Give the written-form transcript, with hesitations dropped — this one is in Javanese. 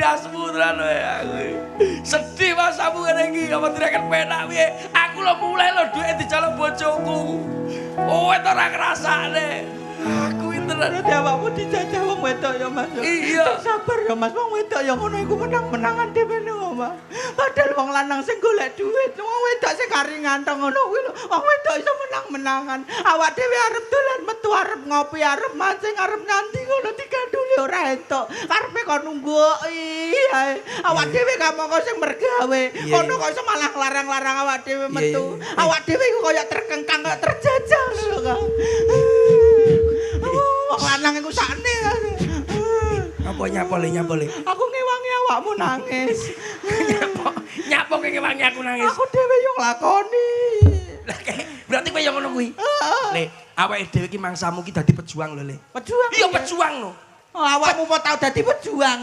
Dasmu tenan kowe aku. Sedih masamu ngene iki, apa direken penak piye? Aku lho mulai lho duit dijaluk bojoku. Kowe to ora ngrasakne. Aku iki tenan. Berarti awakmu dijajah wong wedok ya, Mas. Ya? Iya. Sing sabar ya, Mas, wong wedok ya ngono iku menang-menangan dhewe lho, Mas. Padahal wong lanang sing golek duit, wong wedok sing kari ngantong ngono kuwi lho. Wong wedok iso menang-menangan. Awak dhewe arep dolan metu, arep ngopi, arep mancing, arep nyanti ngono diganduli ora entuk. Karepe kon nungguki ae. Awak dhewe kamangka sing mergawe. Kono kok iso malah nglarang-larang awak dhewe metu. Iya. Awak dhewe iku kaya terkengkang, kaya terjajah ngono lho, Kang. Oh, wong lanang iku sakne. Apa nyapa le, nyapa le? Aku ngewangi awakmu nangis. Nyapa? Nyapa kowe ngewangi aku nangis? Aku dhewe yo nglakoni. Lah, berarti kowe yo ngono kuwi. Le, awake dhewe iki mangsamu ki dadi pejuang lho, Le. Pejuang. Iya, pejuang lho. Oh, awakmu po tau dadi pejuang.